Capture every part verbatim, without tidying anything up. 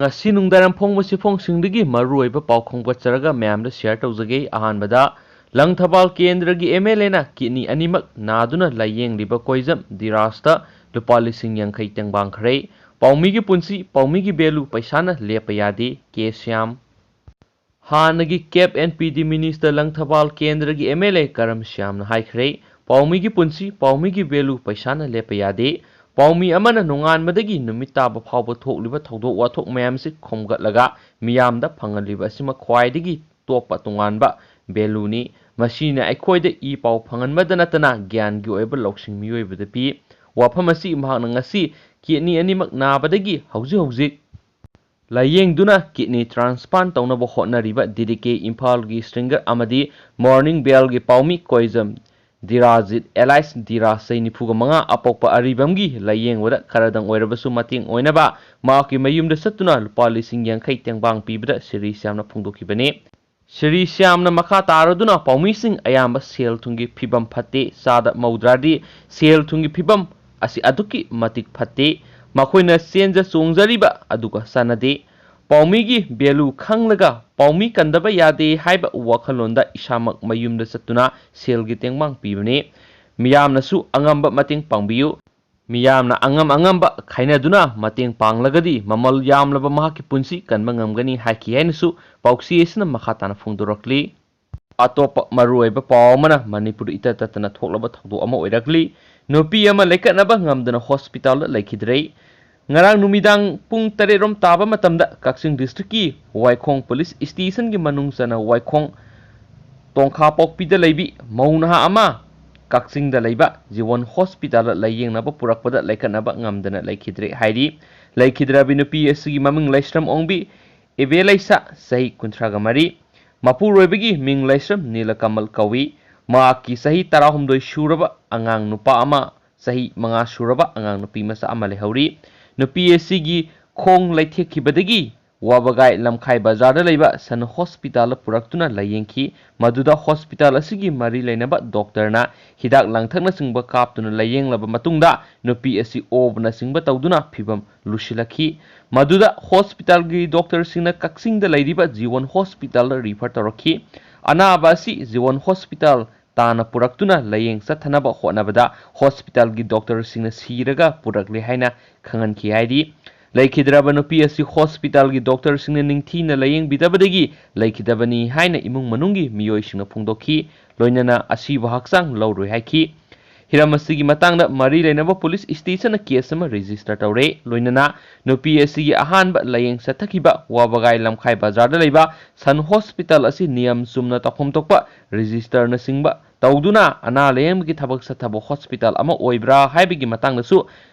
ꯉꯁꯤ ꯅꯨꯡꯗꯥꯡꯋꯥꯏꯔꯝ ꯐꯣꯡꯕ ꯆꯦꯐꯣꯡꯁꯤꯡꯗꯒꯤ ꯃꯔꯨꯑꯣꯏꯕ ꯄꯥꯎ ꯈꯣꯝꯒꯠꯆꯔꯒ ꯃꯌꯥꯝꯗ share ꯇꯧꯖꯒꯦ꯫ ꯑꯍꯥꯟꯕꯗ, ꯂꯪꯊꯕꯥꯜ ꯀꯦꯟꯗ꯭ꯔꯒꯤ MLA ꯅ kidney ꯑꯅꯤꯃꯛ ꯅꯥꯗꯨꯅ ꯂꯥꯏꯌꯦꯡꯂꯤꯕ ꯀꯣꯏꯖꯝ ꯙꯤꯔꯥꯖꯇ ꯂꯨꯄꯥ ꯂꯤꯁꯤꯡ ꯌꯥꯡꯈꯩ ꯇꯦꯡꯕꯥꯡꯈ꯭ꯔꯦ꯫ ꯄꯥꯎꯃꯤꯒꯤ ꯄꯨꯟꯁꯤ, ꯄꯥꯎꯃꯤꯒꯤ value ꯄꯩꯁꯥꯅ ꯂꯦꯞꯄ ꯌꯥꯗꯦ, ꯀꯦ ꯁ꯭ꯌꯥꯝ꯫ ꯍꯥꯟꯅꯒꯤ cap and PD minister Langthabal ꯀꯦꯟꯗ꯭ꯔꯒꯤ MLA ꯀꯔꯝ ꯁ꯭ꯌꯥꯝꯅ ꯍꯥꯏꯈ꯭ꯔꯦ, ꯄꯥꯎꯃꯤꯒꯤ ꯄꯨꯟꯁꯤ, ꯄꯥꯎꯃꯤꯒꯤ value ꯄꯩꯁꯥꯅ ꯂꯦꯞꯄ ꯌꯥꯗꯦ꯫ ꯄꯥꯎꯃꯤ ꯑꯃꯅ ꯅꯣꯡꯉꯥꯟꯕꯗꯒꯤ ꯅꯨꯃꯤꯠ ꯇꯥꯕ ꯐꯥꯎꯕ ꯊꯣꯛꯂꯤꯕ ꯊꯧꯗꯣꯛ ꯋꯥꯊꯣꯛ ꯃꯌꯥꯝꯁꯤ ꯈꯣꯝꯒꯠꯂꯒ ꯃꯤꯌꯥꯝꯗ ꯐꯪꯍꯜꯂꯤꯕ ꯑꯁꯤꯃꯛ ꯈ꯭ꯋꯥꯏꯗꯒꯤ ꯇꯣꯞꯄ ꯇꯣꯉꯥꯟꯕ value ꯅꯤ꯫ ꯃꯁꯤꯅ ꯑꯩꯈꯣꯏꯗ ꯏ ꯄꯥꯎ ꯐꯪꯍꯟꯕꯗ ꯅꯠꯇꯅ ꯒ꯭ꯌꯥꯟꯒꯤ ꯑꯣꯏꯕ ꯂꯧꯁꯤꯡ ꯃꯤꯑꯣꯏꯕꯗ ꯄꯤ꯫ ꯋꯥꯐꯝ ꯑꯁꯤ ꯃꯍꯥꯛꯅ ꯉꯁꯤ kidney ꯑꯅꯤꯃꯛ ꯅꯥꯕꯗꯒꯤ ꯍꯧꯖꯤꯛ ꯍꯧꯖꯤꯛ ꯂꯥꯏꯌꯦꯡꯗꯨꯅ kidney transplant ꯇꯧꯅꯕ ꯍꯣꯠꯅꯔꯤꯕ DDK ꯏꯝꯐꯥꯜꯒꯤ singer ꯑꯃꯗꯤ Morning Bellꯒꯤ ꯄꯥꯎꯃꯤ ꯀꯣꯏꯖꯝ ꯙꯤꯔꯥꯖꯤꯠ alias ꯙꯤꯔꯥꯖ, ꯆꯍꯤ ꯅꯤꯐꯨꯒ ꯃꯉꯥ, ꯑꯄꯣꯛꯄ ꯑꯔꯤꯕꯝꯒꯤ ꯂꯥꯏꯌꯦꯡꯕꯗ ꯈꯔꯗꯪ ꯑꯣꯏꯔꯕꯁꯨ ꯃꯇꯦꯡ ꯑꯣꯏꯅꯕ ꯃꯍꯥꯛꯀꯤ ꯃꯌꯨꯝꯗ ꯆꯠꯇꯨꯅ ꯂꯨꯄꯥ ꯂꯤꯁꯤꯡ ꯌꯥꯡꯈꯩ ꯇꯦꯡꯕꯥꯡ ꯄꯤꯕꯗ ꯁꯤꯔꯤ ꯁ꯭ꯌꯥꯝꯅ ꯐꯣꯡꯗꯣꯛꯈꯤꯕꯅꯤ꯫ ꯁꯤꯔꯤ ꯁ꯭ꯌꯥꯝꯅ ꯃꯈꯥ ꯇꯥꯔꯗꯨꯅ ꯄꯥꯎꯃꯤꯁꯤꯡ ꯑꯌꯥꯝꯕ ꯁꯦꯜ ꯊꯨꯝꯒꯤ ꯐꯤꯕꯝ ꯐꯠꯇꯦ, ꯆꯥꯗ ꯃꯧꯗ꯭ꯔꯥꯗꯤ ꯁꯦꯜ ꯊꯨꯝꯒꯤ ꯐꯤꯕꯝ ꯑꯁꯤ ꯑꯗꯨꯛꯀꯤ ꯃꯇꯤꯛ ꯐꯠꯇꯦ꯫ ꯃꯈꯣꯏꯅ ꯆꯦꯟꯖ ꯆꯣꯡꯖꯔꯤꯕ ꯑꯗꯨꯒ ꯆꯥꯟꯅꯗꯦ꯫ ꯄꯥꯎꯃꯤꯒꯤ value ꯈꯪꯂꯒ ꯄꯥꯎꯃꯤ ꯀꯟꯗꯕ ꯌꯥꯗꯦ ꯍꯥꯏꯕ ꯋꯥꯈꯜꯂꯣꯟꯗ ꯏꯁꯥꯃꯛ ꯃꯌꯨꯝꯗ ꯆꯠꯇꯨꯅ ꯁꯦꯜꯒꯤ ꯇꯦꯡꯕꯥꯡ ꯄꯤꯕꯅꯤ꯫ ꯃꯤꯌꯥꯝꯅꯁꯨ ꯑꯉꯝꯕ ꯃꯇꯦꯡ ꯄꯥꯡꯕꯤꯌꯨ꯫ ꯃꯤꯌꯥꯝꯅ ꯑꯉꯝ ꯑꯉꯝꯕ ꯈꯥꯏꯅꯗꯨꯅ ꯃꯇꯦꯡ ꯄꯥꯡꯂꯒꯗꯤ ꯃꯃꯜ ꯌꯥꯝꯂꯕ ꯃꯍꯥꯛꯀꯤ ꯄꯨꯟꯁꯤ ꯀꯟꯕ ꯉꯝꯒꯅꯤ ꯍꯥꯏꯈꯤ ꯍꯥꯏꯅꯁꯨ ꯄꯥꯎꯆꯦ ꯑꯁꯤꯅ ꯃꯈꯥ ꯇꯥꯅ ꯐꯣꯡꯗꯣꯔꯛꯂꯤ꯫ ꯑꯇꯣꯞꯄ ꯃꯔꯨꯑꯣꯏꯕ ꯄꯥꯎ ꯑꯃꯅ ꯃꯅꯤꯄꯨꯔꯗ ꯏꯇꯠ ꯇꯠꯇꯅ ꯊꯣꯛꯂꯕ ꯊꯧꯗꯣꯛ ꯑꯃ ꯑꯣꯏꯔꯛꯂꯤ꯫ ꯅꯨꯄꯤ ꯑꯃ ꯂꯩꯈꯠꯅꯕ ꯉꯝꯗꯅ ꯍꯣꯁꯄꯤꯇꯥꯜꯗ ꯂꯩꯈꯤꯗ꯭ꯔꯦ꯫ ꯉꯔꯥꯡ ꯅꯨꯃꯤꯗꯥꯡ ꯄꯨꯡ ꯇꯔꯦꯠ ꯔꯣꯝ ꯇꯥꯕ ꯃꯇꯝꯗ ꯀꯛꯆꯤꯡ districtꯀꯤ ꯋꯥꯏꯈꯣꯡ police stationꯒꯤ ꯃꯅꯨꯡ ꯆꯟꯅ ꯋꯥꯏꯈꯣꯡ ꯇꯣꯡꯈꯥꯄꯣꯛꯄꯤꯗ ꯂꯩꯕꯤ ꯃꯧ ꯅꯍꯥ ꯑꯃ ꯀꯛꯆꯤꯡꯗ ꯂꯩꯕ ꯖꯤꯕꯟ ꯍꯣꯁꯄꯤꯇꯥꯜꯗ ꯂꯥꯏꯌꯦꯡꯅꯕ ꯄꯨꯔꯛꯄꯗ ꯂꯩꯈꯠꯅꯕ ꯉꯝꯗꯅ ꯂꯩꯈꯤꯗ꯭ꯔꯦ ꯍꯥꯏꯔꯤ꯫ ꯂꯩꯈꯤꯗ꯭ꯔꯕꯤ ꯅꯨꯄꯤ ꯑꯁꯤꯒꯤ ꯃꯃꯤꯡ ꯂꯩꯁ꯭ꯔꯝ ꯑꯣꯡꯕꯤ ꯏꯕꯦꯂꯩꯁꯥ, ꯆꯍꯤ ꯀꯨꯟꯊ꯭ꯔꯥꯒ ꯃꯔꯤ꯫ ꯃꯄꯨꯔꯣꯏꯕꯒꯤ ꯃꯤꯡ ꯂꯩꯁ꯭ꯔꯝ ꯅꯤꯂꯀꯃꯜ ꯀꯧꯏ꯫ ꯃꯍꯥꯛꯀꯤ ꯆꯍꯤ ꯇꯔꯥꯍꯨꯝꯗꯣꯏ ꯁꯨꯔꯕ ꯑꯉꯥꯡ ꯅꯨꯄꯥ ꯑꯃ, ꯆꯍꯤ ꯃꯉꯥ ꯁꯨꯔꯕ ꯑꯉꯥꯡ ꯅꯨꯄꯤ ꯃꯆꯥ ꯑꯃ ꯂꯩꯍꯧꯔꯤ꯫ ꯅꯨꯄꯤ ꯑꯁꯤꯒꯤ ꯈꯣꯡ ꯂꯩꯊꯦꯛꯈꯤꯕꯗꯒꯤ ꯋꯥꯕꯒꯥꯏ ꯂꯝꯈꯥꯏ ꯕꯖꯥꯔꯗ ꯂꯩꯕ ꯁꯟ ꯍꯣꯁꯄꯤꯇꯥꯜꯗ ꯄꯨꯔꯛꯇꯨꯅ ꯂꯥꯌꯦꯡꯈꯤ꯫ ꯃꯗꯨꯗ ꯍꯣꯁꯄꯤꯇꯥꯜ ꯑꯁꯤꯒꯤ ꯃꯔꯤ ꯂꯩꯅꯕ ꯗꯣꯛꯇꯔꯅ ꯍꯤꯗꯥꯛ ꯂꯥꯡꯊꯛꯅꯆꯤꯡꯕ ꯀꯥꯞꯇꯨꯅ ꯂꯥꯌꯦꯡꯂꯕ ꯃꯇꯨꯡꯗ ꯅꯨꯄꯤ ꯑꯁꯤ ꯑꯣꯕꯅꯆꯤꯡꯕ ꯇꯧꯗꯨꯅ ꯐꯤꯕꯝ ꯂꯨꯁꯤꯜꯂꯛꯈꯤ꯫ ꯃꯗꯨꯗ ꯍꯣꯁꯄꯤꯇꯥꯜꯒꯤ ꯗꯣꯛꯇꯔꯁꯤꯡꯅ ꯀꯛꯆꯤꯡꯗ ꯂꯩꯔꯤꯕ ꯖꯤꯋꯟ ꯍꯣꯁꯄꯤꯇꯥꯜꯗ ꯔꯤꯐꯔ ꯇꯧꯔꯛꯈꯤ꯫ ꯑꯅꯥꯕ ꯑꯁꯤ ꯖꯤꯋꯟ ꯍꯣꯁꯄꯤꯇꯥꯜ ꯇꯥꯟꯅ ꯄꯨꯔꯛꯇꯨꯅ ꯂꯥꯌꯦꯡ ꯆꯠꯊꯅꯕ ꯍꯣꯠꯅꯕꯗ ꯍꯣꯁꯄꯤꯇꯥꯜꯒꯤ ꯗꯣꯛꯇꯔꯁꯤꯡꯅ ꯁꯤꯔꯒ ꯄꯨꯔꯛꯂꯦ ꯍꯥꯏꯅ ꯈꯪꯍꯟꯈꯤ ꯍꯥꯏꯔꯤ꯫ ꯂꯩꯈꯤꯗ꯭ꯔꯕ ꯅꯨꯄꯤ ꯑꯁꯤ ꯍꯣꯁꯄꯤꯇꯥꯜꯒꯤ ꯗꯣꯛꯇꯔꯁꯤꯡꯅ ꯅꯤꯡꯊꯤꯅ ꯂꯥꯌꯦꯡꯕꯤꯗꯕꯗꯒꯤ ꯂꯩꯈꯤꯗꯕꯅꯤ ꯍꯥꯏꯅ ꯏꯃꯨꯡ ꯃꯅꯨꯡꯒꯤ ꯃꯤꯑꯣꯏꯁꯤꯡꯅ ꯐꯣꯡꯗꯣꯛꯈꯤ꯫ ꯂꯣꯏꯅꯅ ꯑꯁꯤꯕ ꯍꯛꯆꯥꯡ ꯂꯧꯔꯣꯏ ꯍꯥꯏꯈꯤ꯫ ꯍꯤꯔꯝ ꯑꯁꯤꯒꯤ ꯃꯇꯥꯡꯗ ꯃꯔꯤ ꯂꯩꯅꯕ ꯄꯨꯂꯤꯁ ꯁ꯭ꯇꯦꯁꯟꯅ ꯀꯦꯁ ꯑꯃ ꯔꯦꯖꯤꯁꯇꯔ ꯇꯧꯔꯦ꯫ ꯂꯣꯏꯅꯅ ꯅꯨꯄꯤ ꯑꯁꯤꯒꯤ ꯑꯍꯥꯟꯕ ꯂꯥꯌꯦꯡ ꯆꯠꯊꯈꯤꯕ ꯋꯥꯕꯒꯥꯏ ꯂꯝꯈꯥꯏ ꯕꯖꯥꯔꯗ ꯂꯩꯕ ꯁꯟ ꯍꯣꯁꯄꯤꯇꯥꯜ ꯑꯁꯤ ꯅꯤꯌꯝ ꯆꯨꯝꯅ ꯇꯧꯐꯝ ꯊꯣꯛꯄ ꯔꯦꯖꯤꯁꯇꯔꯅꯆꯤꯡꯕ ꯇꯧꯗꯨꯅ ꯑꯅꯥ ꯂꯥꯌꯦꯡꯕꯒꯤ ꯊꯕꯛ ꯆꯠꯊꯕ ꯍꯣꯁꯄꯤꯇꯥꯜ ꯑꯃ ꯑꯣꯏꯕ꯭ꯔꯥ ꯍꯥꯏꯕꯒꯤ ꯃꯇꯥꯡꯗꯁꯨ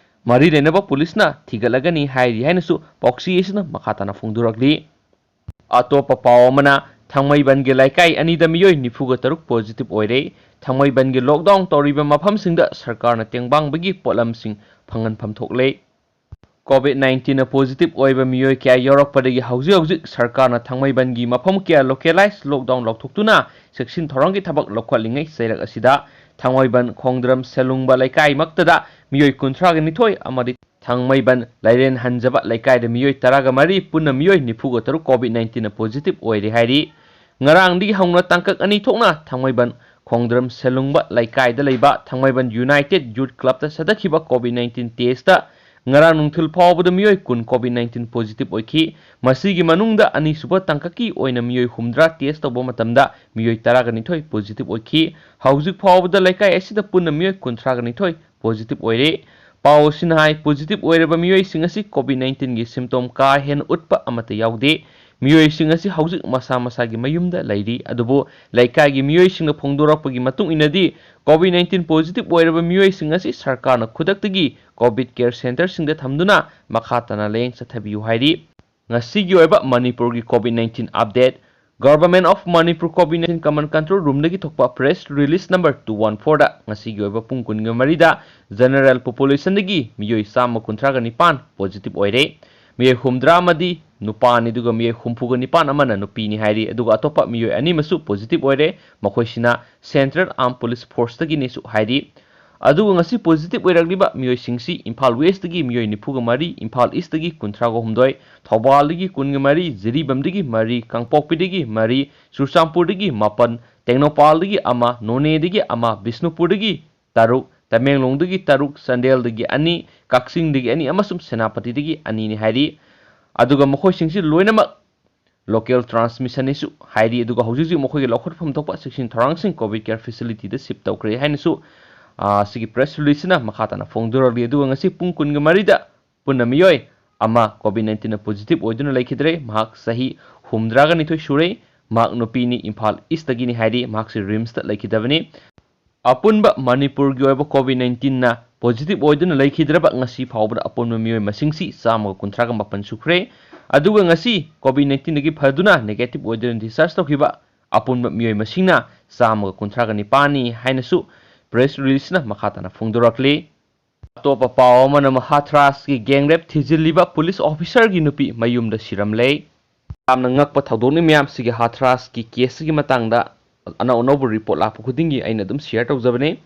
ꯃꯔꯤ ꯂꯩꯅꯕ ꯄꯨꯂꯤꯁꯅ ꯊꯤꯒꯠꯂꯒꯅꯤ ꯍꯥꯏꯔꯤ ꯍꯥꯏꯅꯁꯨ ꯄꯥꯎꯆꯦ ꯑꯁꯤꯅ ꯃꯈꯥ ꯇꯥꯅ ꯐꯣꯡꯗꯣꯔꯛꯂꯤ꯫ ꯑꯇꯣꯞꯄ ꯄꯥꯎ ꯑꯃꯅ, ꯊꯥꯡꯃꯩꯕꯟꯒꯤ ꯂꯩꯀꯥꯏ ꯑꯅꯤꯗ ꯃꯤꯑꯣꯏ ꯅꯤꯐꯨꯒ ꯇꯔꯨꯛ ꯄꯣꯖꯤꯇꯤꯚ ꯑꯣꯏꯔꯦ꯫ ꯊꯥꯡꯃꯩꯕꯟꯒꯤ ꯂꯣꯛꯗꯥꯎꯟ ꯇꯧꯔꯤꯕ ꯃꯐꯝꯁꯤꯡꯗ ꯁꯔꯀꯥꯔꯅ ꯇꯦꯡꯕꯥꯡꯕꯒꯤ ꯄꯣꯠꯂꯝꯁꯤꯡ ꯐꯪꯍꯟꯐꯝ ꯊꯣꯛꯂꯦ꯫ ꯀꯣꯚꯤꯗ ꯅꯥꯏꯟꯇꯤꯟꯅ ꯄꯣꯖꯤꯇꯤꯚ ꯑꯣꯏꯕ ꯃꯤꯑꯣꯏ ꯀꯌꯥ ꯌꯥꯎꯔꯛꯄꯗꯒꯤ ꯍꯧꯖꯤꯛ ꯍꯧꯖꯤꯛ ꯁꯔꯀꯥꯔꯅ ꯊꯥꯡꯃꯩꯕꯟꯒꯤ ꯃꯐꯝ ꯀꯌꯥ ꯂꯣꯀꯦꯂꯥꯏꯖ ꯂꯣꯛꯗꯥꯎꯟ ꯂꯥꯎꯊꯣꯛꯇꯨꯅ ꯆꯦꯛꯁꯤꯟ ꯊꯧꯔꯥꯡꯒꯤ ꯊꯕꯛ ꯂꯧꯈꯠꯂꯤꯉꯩ ꯆꯩꯔꯛ ꯑꯁꯤꯗ ꯊꯥꯡꯃꯩꯕꯟ ꯈꯣꯡꯗ꯭ꯔꯝ ꯁꯦꯂꯨꯡꯕ ꯂꯩꯀꯥꯏꯃꯛꯇꯗ ꯃꯤꯑꯣꯏ ꯀꯨꯟꯊ꯭ꯔꯥꯒ ꯅꯤꯊꯣꯏ ꯑꯃꯗꯤ ꯊꯥꯡꯃꯩꯕꯟ ꯂꯥꯏꯔꯦꯟ ꯍꯟꯖꯕ ꯂꯩꯀꯥꯏꯗ ꯃꯤꯑꯣꯏ ꯇꯔꯥꯒ ꯃꯔꯤ, ꯄꯨꯟꯅ ꯃꯤꯑꯣꯏ ꯅꯤꯐꯨꯒ ꯇꯔꯨꯛ ꯀꯣꯚꯤꯗ ꯅꯥꯏꯟꯇꯤꯟꯅ ꯄꯣꯖꯤꯇꯤꯚ ꯑꯣꯏꯔꯦ ꯍꯥꯏꯔꯤ꯫ ꯉꯔꯥꯡꯗꯒꯤ ꯍꯧꯅ ꯇꯥꯡꯀꯛ ꯑꯅꯤ ꯊꯣꯛꯅ ꯊꯥꯡꯃꯩꯕꯟ ꯈꯣꯡꯗ꯭ꯔꯝ ꯁꯦꯂꯨꯡꯕ ꯂꯩꯀꯥꯏꯗ ꯂꯩꯕ ꯊꯥꯡꯃꯩꯕꯟ ꯌꯨꯅꯥꯏꯇꯦꯗ ꯌꯨꯊ ꯀ꯭ꯂꯕꯇ ꯆꯠꯊꯈꯤꯕ ꯀꯣꯚꯤꯗ ꯅꯥꯏꯟꯇꯤꯟ ꯇꯦꯁꯇ ꯉꯔꯥꯡ ꯅꯨꯡꯊꯤꯜ ꯐꯥꯎꯕꯗ ꯃꯤꯑꯣꯏ ꯀꯨꯟ ꯀꯣꯚꯤꯗ ꯅꯥꯏꯟꯇꯤꯟ ꯄꯣꯖꯤꯇꯤꯚ ꯑꯣꯏꯈꯤ꯫ ꯃꯁꯤꯒꯤ ꯃꯅꯨꯡꯗ ꯑꯅꯤꯁꯨꯕ ꯇꯥꯡꯀꯛꯀꯤ ꯑꯣꯏꯅ ꯃꯤꯑꯣꯏ ꯍꯨꯝꯗ꯭ꯔꯥ ꯇꯦꯁ ꯇꯧꯕ ꯃꯇꯝꯗ ꯃꯤꯑꯣꯏ ꯇꯔꯥꯒ ꯅꯤꯊꯣꯏ ꯄꯣꯖꯤꯇꯤꯚ ꯑꯣꯏꯈꯤ꯫ ꯍꯧꯖꯤꯛ ꯐꯥꯎꯕꯗ ꯂꯩꯀꯥꯏ ꯑꯁꯤꯗ ꯄꯨꯟꯅ ꯃꯤꯑꯣꯏ ꯀꯨꯟꯊ꯭ꯔꯥꯒ ꯅꯤꯊꯣꯏ ꯄꯣꯖꯤꯇꯤꯚ ꯑꯣꯏꯔꯦ꯫ ꯄꯥꯎ ꯑꯁꯤꯅ ꯍꯥꯏ, ꯄꯣꯖꯤꯇꯤꯚ ꯑꯣꯏꯔꯕ ꯃꯤꯑꯣꯏꯁꯤꯡ ꯑꯁꯤ ꯀꯣꯚꯤꯗ ꯅꯥꯏꯟꯇꯤꯟꯒꯤ ꯁꯤꯝꯇꯣꯝ ꯀꯥ ꯍꯦꯟꯅ ꯎꯠꯄ ꯑꯃꯠꯇ ꯌꯥꯎꯗꯦ꯫ ꯃꯤꯑꯣꯏꯁꯤꯡ ꯑꯁꯤ ꯍꯧꯖꯤꯛ ꯃꯁꯥ ꯃꯁꯥꯒꯤ ꯃꯌꯨꯝꯗ ꯂꯩꯔꯤ꯫ ꯑꯗꯨꯕꯨ ꯂꯩꯀꯥꯏꯒꯤ ꯃꯤꯑꯣꯏꯁꯤꯡꯅ ꯐꯣꯡꯗꯣꯔꯛꯄꯒꯤ ꯃꯇꯨꯡ ꯏꯟꯅꯗꯤ, ꯀꯣꯚꯤꯗ ꯅꯥꯏꯟꯇꯤꯟ ꯄꯣꯖꯤꯇꯤꯚ ꯑꯣꯏꯔꯕ ꯃꯤꯑꯣꯏꯁꯤꯡ ꯑꯁꯤ ꯁꯔꯀꯥꯔꯅ ꯈꯨꯗꯛꯇꯒꯤ ꯀꯣꯚꯤꯗ ꯀꯦꯌꯔ ꯁꯦꯟꯇꯔꯁꯤꯡꯗ ꯊꯝꯗꯨꯅ ꯃꯈꯥ ꯇꯥꯅ ꯂꯥꯌꯦꯡ ꯆꯠꯊꯕꯤꯌꯨ ꯍꯥꯏꯔꯤ꯫ ꯉꯁꯤꯒꯤ ꯑꯣꯏꯕ ꯃꯅꯤꯄꯨꯔꯒꯤ COVID nineteen update. Government of Manipur COVID nineteen Command Control Roomꯗꯒꯤ ꯊꯣꯛꯄ press release number two one fourꯗ ꯉꯁꯤꯒꯤ ꯑꯣꯏꯕ ꯄꯨꯡ ꯀꯨꯟꯒ ꯃꯔꯤꯗ general populationꯗꯒꯤ ꯃꯤꯑꯣꯏ ꯆꯥꯝꯃ ꯀꯨꯟꯊ꯭ꯔꯥꯒ ꯅꯤꯄꯥꯟ ꯄꯣꯖꯤꯇꯤꯚ ꯑꯣꯏꯔꯦ꯫ ꯃꯤꯑꯣꯏ ꯍꯨꯝꯗ꯭ꯔꯥ ꯑꯃꯗꯤ ꯅꯨꯄꯥꯅꯤ, ꯑꯗꯨꯒ ꯃꯤꯑꯣꯏ ꯍꯨꯝꯐꯨꯒ ꯅꯤꯄꯥꯟ ꯑꯃꯅ ꯅꯨꯄꯤꯅꯤ ꯍꯥꯏꯔꯤ꯫ ꯑꯗꯨꯒ ꯑꯇꯣꯞꯄ ꯃꯤꯑꯣꯏ ꯑꯅꯤ ꯑꯃꯁꯨ positive ꯑꯣꯏꯔꯦ, ꯃꯈꯣꯏꯁꯤꯅ Central Armed Police Forceꯇꯒꯤꯅꯤꯁꯨ ꯍꯥꯏꯔꯤ꯫ ꯑꯗꯨꯒ ꯉꯁꯤ positive ꯑꯣꯏꯔꯛꯂꯤꯕ ꯃꯤꯑꯣꯏꯁꯤꯡꯁꯤ ꯏꯝꯐꯥꯜ Westꯇꯒꯤ ꯃꯤꯑꯣꯏ ꯅꯤꯐꯨꯒ ꯃꯔꯤ, ꯏꯝꯐꯥꯜ Eastꯇꯒꯤ ꯀꯨꯟꯊ꯭ꯔꯥꯒ ꯍꯨꯝꯗꯣꯏ, ꯊꯧꯕꯥꯜꯗꯒꯤ ꯀꯨꯟꯒ ꯃꯔꯤ, ꯖꯤꯔꯤꯕꯥꯝꯗꯒꯤ ꯃꯔꯤ, ꯀꯥꯡꯄꯣꯛꯄꯤꯗꯒꯤ ꯃꯔꯤ, ꯆꯨꯔꯆꯥꯟꯄꯨꯔꯗꯒꯤ ꯃꯥꯄꯟ, ꯇꯦꯡꯅꯧꯄꯥꯜꯗꯒꯤ ꯑꯃ, ꯅꯣꯅꯦꯗꯒꯤ ꯑꯃ, ꯕꯤꯁꯅꯨꯄꯨꯔꯗꯒꯤ ꯇꯔꯨꯛ, ꯇꯃꯦꯡꯂꯣꯡꯗꯒꯤ ꯇꯔꯨꯛ, ꯆꯥꯟꯗꯦꯜꯗꯒꯤ ꯑꯅꯤ, ꯀꯛꯆꯤꯡꯗꯒꯤ ꯑꯅꯤ ꯑꯃꯁꯨꯡ ꯁꯦꯅꯥꯄꯇꯤꯗꯒꯤ ꯑꯅꯤꯅꯤ ꯍꯥꯏꯔꯤ꯫ ꯑꯗꯨꯒ ꯃꯈꯣꯏꯁꯤꯡꯁꯤ ꯂꯣꯏꯅꯃꯛ local transmissionꯅꯤꯁꯨ ꯍꯥꯏꯔꯤ꯫ ꯑꯗꯨꯒ ꯍꯧꯖꯤꯛ ꯍꯧꯖꯤꯛ ꯃꯈꯣꯏꯒꯤ ꯂꯧꯈꯠꯐꯝ ꯊꯣꯛꯄ ꯆꯦꯛꯁꯤꯟ ꯊꯧꯔꯥꯡꯁꯤꯡ COVID care facilityꯗ shift ꯇꯧꯈ꯭ꯔꯦ ꯍꯥꯏꯅꯁꯨ, ꯑ, ꯁꯤꯒꯤ press releaseꯁꯤꯅ ꯃꯈꯥ ꯇꯥꯅ ꯐꯣꯡꯗꯣꯔꯛꯂꯤ꯫ ꯑꯗꯨꯒ ꯉꯁꯤ ꯄꯨꯡ ꯀꯨꯟꯒ ꯃꯔꯤꯗ ꯄꯨꯟꯅ ꯃꯤꯑꯣꯏ ꯑꯃ COVID nineteenꯅ positive ꯑꯣꯏꯗꯨꯅ ꯂꯩꯈꯤꯗ꯭ꯔꯦ꯫ ꯃꯍꯥꯛ ꯆꯍꯤ ꯍꯨꯝꯗ꯭ꯔꯥꯒ ꯅꯤꯊꯣꯏ ꯁꯨꯔꯦ꯫ ꯃꯍꯥꯛ ꯅꯨꯄꯤꯅꯤ, ꯏꯝꯐꯥꯜ Eastꯇꯒꯤꯅꯤ ꯍꯥꯏꯔꯤ꯫ ꯃꯍꯥꯛꯁꯤ RIMSꯇ ꯂꯩꯈꯤꯗꯕꯅꯤ꯫ ꯑꯄꯨꯟꯕ ꯃꯅꯤꯄꯨꯔꯒꯤ ꯑꯣꯏꯕ COVID nineteenꯅ positive ꯑꯣꯏꯗꯨꯅ ꯂꯩꯈꯤꯗ꯭ꯔꯕ ꯉꯁꯤ ꯐꯥꯎꯕꯗ ꯑꯄꯨꯟꯕ ꯃꯤꯑꯣꯏ ꯃꯁꯤꯡꯁꯤ ꯆꯥꯝꯃꯒ ꯀꯨꯟꯊ꯭ꯔꯥꯒ ꯃꯥꯄꯟ ꯁꯨꯈ꯭ꯔꯦ꯫ ꯑꯗꯨꯒ ꯉꯁꯤ COVID nineteenꯗꯒꯤ ꯐꯗꯨꯅ negative ꯑꯣꯏꯗꯨꯅ discharge ꯇꯧꯈꯤꯕ ꯑꯄꯨꯟꯕ ꯃꯤꯑꯣꯏ ꯃꯁꯤꯡꯅ ꯆꯥꯝꯃꯒ ꯀꯨꯟꯊ꯭ꯔꯥꯒ ꯅꯤꯄꯥꯟꯅꯤ ꯍꯥꯏꯅꯁꯨ press releaseꯅ ꯃꯈꯥ ꯇꯥꯅ ꯐꯣꯡꯗꯣꯔꯛꯂꯤ꯫ ꯑꯇꯣꯞꯄ ꯄꯥꯎ ꯑꯃꯅ, ꯍꯥꯊ꯭ꯔꯥꯁꯀꯤ gang rape ꯊꯤꯖꯤꯜꯂꯤꯕ police officerꯒꯤ ꯅꯨꯄꯤ ꯃꯌꯨꯝꯗ ꯁꯤꯔꯝꯂꯦ꯫ ꯌꯥꯝꯅ ꯉꯛꯄ ꯊꯧꯗꯣꯛꯅꯤ ꯃꯌꯥꯝ꯫ ꯁꯤꯒꯤ ꯍꯥꯊ꯭ꯔꯥꯁꯀꯤ caseꯁꯤꯒꯤ ꯃꯇꯥꯡꯗ ꯑꯅꯧ ꯑꯅꯧꯕ report ꯂꯥꯛꯄ ꯈꯨꯗꯤꯡꯒꯤ ꯑꯩꯅ ꯑꯗꯨꯝ share ꯇꯧꯖꯕꯅꯤ꯫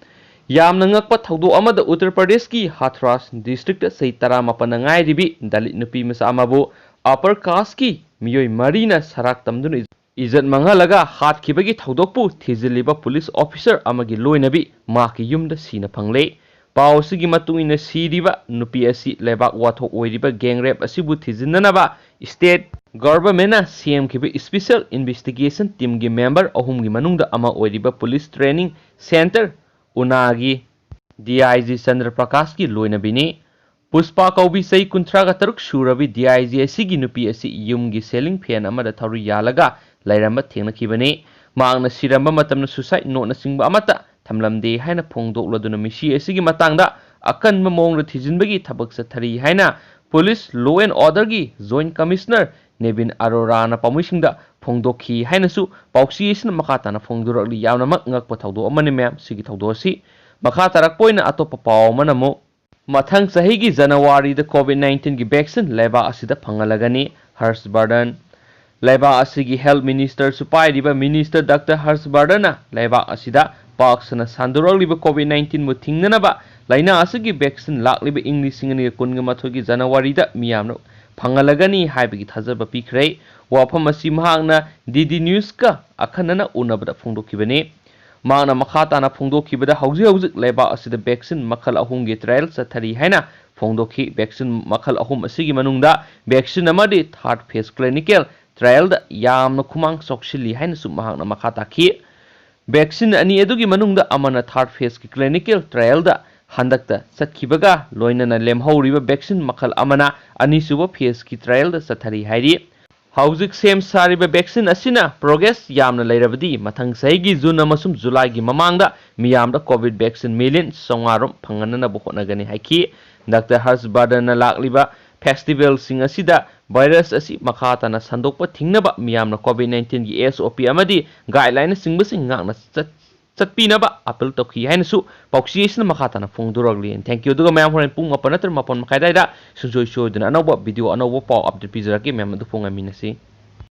ꯌꯥꯝꯅ ꯉꯛꯄ ꯊꯧꯗꯣꯛ ꯑꯃꯗ, ꯎꯠꯇꯔ ꯄ꯭ꯔꯗꯦꯁꯀꯤ ꯍꯥꯊ꯭ꯔꯥꯁ districtꯇ ꯆꯍꯤ ꯇꯔꯥꯃꯥꯄꯟꯗ ꯉꯥꯏꯔꯤꯕꯤ ꯗꯂꯤꯠ ꯅꯨꯄꯤ ꯃꯆꯥ ꯑꯃꯕꯨ upper casteꯀꯤ ꯃꯤꯑꯣꯏ ꯃꯔꯤꯅ ꯁꯔꯥꯛ ꯇꯝꯗꯨꯅ ꯏꯖꯠ ꯃꯥꯡꯍꯜꯂꯒ ꯍꯥꯠꯈꯤꯕꯒꯤ ꯊꯧꯗꯣꯛꯄꯨ ꯊꯤꯖꯤꯜꯂꯤꯕ police officer ꯑꯃꯒꯤ ꯂꯣꯏꯅꯕꯤ ꯃꯍꯥꯛꯀꯤ ꯌꯨꯝꯗ ꯁꯤꯅ ꯐꯪꯂꯦ꯫ ꯄꯥꯎ ꯑꯁꯤꯒꯤ ꯃꯇꯨꯡ ꯏꯟꯅ, ꯁꯤꯔꯤꯕ ꯅꯨꯄꯤ ꯑꯁꯤ ꯂꯩꯕꯥꯛ ꯋꯥꯊꯣꯛ ꯑꯣꯏꯔꯤꯕ gang rape ꯑꯁꯤꯕꯨ ꯊꯤꯖꯤꯟꯅꯅꯕ state governmentꯅ ꯁꯦꯝꯈꯤꯕ special investigation teamꯒꯤ member ꯑꯍꯨꯝꯒꯤ ꯃꯅꯨꯡꯗ ꯑꯃ ꯑꯣꯏꯔꯤꯕ police training centre ꯎꯅꯥꯒꯤ DIG Chandra ꯄ꯭ꯔꯀꯥꯁꯀꯤ ꯂꯣꯏꯅꯕꯤꯅꯤ꯫ ꯄꯨꯁꯄꯥ ꯀꯧꯕꯤ ꯆꯍꯤ ꯀꯨꯟꯊ꯭ꯔꯥꯒ ꯇꯔꯨꯛ ꯁꯨꯔꯕꯤ DIG ꯑꯁꯤꯒꯤ ꯅꯨꯄꯤ ꯑꯁꯤ ꯌꯨꯝꯒꯤ ceiling fan ꯑꯃꯗ ꯊꯧꯔꯤ ꯌꯥꯜꯂꯒ ꯂꯩꯔꯝꯕ ꯊꯦꯡꯅꯈꯤꯕꯅꯤ꯫ ꯃꯍꯥꯛꯅ ꯁꯤꯔꯝꯕ ꯃꯇꯝꯗ suicide noteꯅꯆꯤꯡꯕ ꯑꯃꯠꯇ ꯊꯝꯂꯝꯗꯦ ꯍꯥꯏꯅ ꯐꯣꯡꯗꯣꯛꯂꯗꯨꯅ ꯃꯤꯁꯤ ꯑꯁꯤꯒꯤ ꯃꯇꯥꯡꯗ ꯑꯀꯟꯕ ꯃꯑꯣꯡꯗ ꯊꯤꯖꯤꯟꯕꯒꯤ ꯊꯕꯛ ꯆꯠꯊꯔꯤ ꯍꯥꯏꯅ police law and orderꯒꯤ joint commissioner ꯅꯦꯕꯤꯟ ꯑꯔꯣꯔꯥꯅ ꯄꯥꯎꯃꯤꯁꯤꯡꯗ ꯐꯣꯡꯗꯣꯛꯈꯤ ꯍꯥꯏꯅꯁꯨ ꯄꯥꯎꯆꯦ ꯑꯁꯤꯅ ꯃꯈꯥ ꯇꯥꯅ ꯐꯣꯡꯗꯣꯔꯛꯂꯤ꯫ ꯌꯥꯝꯅꯃꯛ ꯉꯛꯄ ꯊꯧꯗꯣꯛ ꯑꯃꯅꯤ ꯃꯌꯥꯝ, ꯁꯤꯒꯤ ꯊꯧꯗꯣꯛ ꯑꯁꯤ꯫ ꯃꯈꯥ ꯇꯥꯔꯛꯄ ꯑꯣꯏꯅ ꯑꯇꯣꯞꯄ ꯄꯥꯎ ꯑꯃꯅ ꯑꯃꯨꯛ ꯃꯊꯪ ꯆꯍꯤꯒꯤ ꯖꯅꯋꯥꯔꯤꯗ COVID nineteen ꯒꯤ vaccine ꯂꯩꯕꯥꯛ ꯑꯁꯤꯗ ꯐꯪꯍꯜꯂꯒꯅꯤ꯫ ꯍꯔꯁ ꯕꯔꯗꯟ꯫ ꯂꯩꯕꯥꯛ ꯑꯁꯤꯒꯤ health minister ꯁꯨ ꯄꯥꯏꯔꯤꯕ minister Doctor ꯍꯔꯁ ꯕꯔꯗꯟꯅ ꯂꯩꯕꯥꯛ ꯑꯁꯤꯗ ꯄꯥꯛ ꯁꯟꯅ ꯁꯟꯗꯣꯔꯛꯂꯤꯕ COVID nineteen ꯕꯨ ꯊꯤꯡꯅꯅꯕ ꯂꯥꯏꯅꯥ ꯑꯁꯤꯒꯤ vaccine ꯂꯥꯛꯂꯤꯕ ꯏꯪ ꯂꯤꯁꯤꯡ ꯑꯅꯤꯒ ꯀꯨꯟꯒ ꯃꯥꯊꯣꯏꯒꯤ ꯖꯅꯋꯥꯔꯤꯗ ꯃꯤꯌꯥꯝꯅ ꯐꯪꯍꯜꯂꯒꯅꯤ ꯍꯥꯏꯕꯒꯤ ꯊꯥꯖꯕ ꯄꯤꯈ꯭ꯔꯦ꯫ ꯋꯥꯐꯝ ꯑꯁꯤ ꯃꯍꯥꯛꯅ D D News ꯀ ꯑꯈꯟꯅꯅ ꯎꯅꯕꯗ ꯐꯣꯡꯗꯣꯛꯈꯤꯕꯅꯤ꯫ ꯃꯍꯥꯛꯅ ꯃꯈꯥ ꯇꯥꯅ ꯐꯣꯡꯗꯣꯛꯈꯤꯕꯗ, ꯍꯧꯖꯤꯛ ꯍꯧꯖꯤꯛ ꯂꯩꯕꯥꯛ ꯑꯁꯤꯗ vaccine ꯃꯈꯜ ꯑꯍꯨꯝꯒꯤ trial ꯆꯠꯊꯔꯤ ꯍꯥꯏꯅ ꯐꯣꯡꯗꯣꯛꯈꯤ꯫ Vaccine ꯃꯈꯜ ꯑꯍꯨꯝ ꯑꯁꯤꯒꯤ ꯃꯅꯨꯡꯗ vaccine ꯑꯃꯗꯤ third phase clinical trial ꯗ ꯌꯥꯝꯅ ꯈꯨꯃꯥꯡ ꯆꯥꯎꯁꯤꯜꯂꯤ ꯍꯥꯏꯅꯁꯨ ꯃꯍꯥꯛꯅ ꯃꯈꯥ ꯇꯥꯈꯤ꯫ Vaccine ꯑꯅꯤ ꯑꯗꯨꯒꯤ ꯃꯅꯨꯡꯗ ꯑꯃꯅ third phase ꯀꯤ clinical trial ꯗ ꯍꯟꯗꯛꯇ ꯆꯠꯈꯤꯕꯒ ꯂꯣꯏꯅꯅ ꯂꯦꯝꯍꯧꯔꯤꯕ vaccine ꯃꯈꯜ ꯑꯃꯅ ꯑꯅꯤꯁꯨꯕ phase ꯀꯤ trial ꯗ ꯆꯠꯊꯔꯤ ꯍꯥꯏꯔꯤ꯫ ꯍꯧꯖꯤꯛ ꯁꯦꯝ ꯁꯥꯔꯤꯕ vaccine ꯑꯁꯤꯅ progress ꯌꯥꯝꯅ ꯂꯩꯔꯕꯗꯤ ꯃꯊꯪ ꯆꯍꯤꯒꯤ June ꯑꯃꯁꯨꯡ July ꯒꯤ ꯃꯃꯥꯡꯗ ꯃꯤꯌꯥꯝꯗ COVID vaccine million ꯆꯥꯝꯃꯉꯥ ꯔꯣꯝ ꯐꯪꯍꯟꯅꯅꯕ ꯍꯣꯠꯅꯒꯅꯤ ꯍꯥꯏꯈꯤ꯫ Doctor ꯍꯔꯁ ꯕꯔꯗꯟꯅ ꯂꯥꯛꯂꯤꯕ festival ꯁꯤꯡ ꯑꯁꯤꯗ virus ꯑꯁꯤ ꯃꯈꯥ ꯇꯥꯅ ꯁꯟꯗꯣꯛꯄ ꯊꯤꯡꯅꯕ ꯃꯤꯌꯥꯝꯅ COVID nineteen ꯒꯤ S O P ꯑꯃꯗꯤ guideline ꯅꯆꯤꯡꯕꯁꯤꯡ ꯉꯥꯛꯅ ꯆꯠ-, ꯆꯠꯄꯤꯅꯕ appeal ꯇꯧꯈꯤ ꯍꯥꯏꯅꯁꯨ ꯄꯥꯎꯆꯦ ꯑꯁꯤꯅ ꯃꯈꯥ ꯇꯥꯅ ꯐꯣꯡꯗꯣꯔꯛꯂꯤ꯫ Thank you꯫ ꯑꯗꯨꯒ ꯃꯌꯥꯝ ꯍꯣꯔꯦꯟ ꯄꯨꯡ ꯃꯥꯄꯟ ꯅꯠꯇ꯭ꯔꯒ ꯃꯥꯄꯟ ꯃꯈꯥꯏ ꯑꯗꯨꯋꯥꯏꯗ ꯁꯨꯡꯁꯣꯏ ꯁꯣꯏꯗꯅ ꯑꯅꯧꯕ video, ꯑꯅꯧꯕ ꯄꯥꯎ update ꯄꯤꯖꯔꯛꯀꯦ꯫ ꯃꯌꯥꯝ ꯑꯗꯨ ꯐꯣꯡꯉꯥꯏꯃꯤꯟꯅꯁꯤ꯫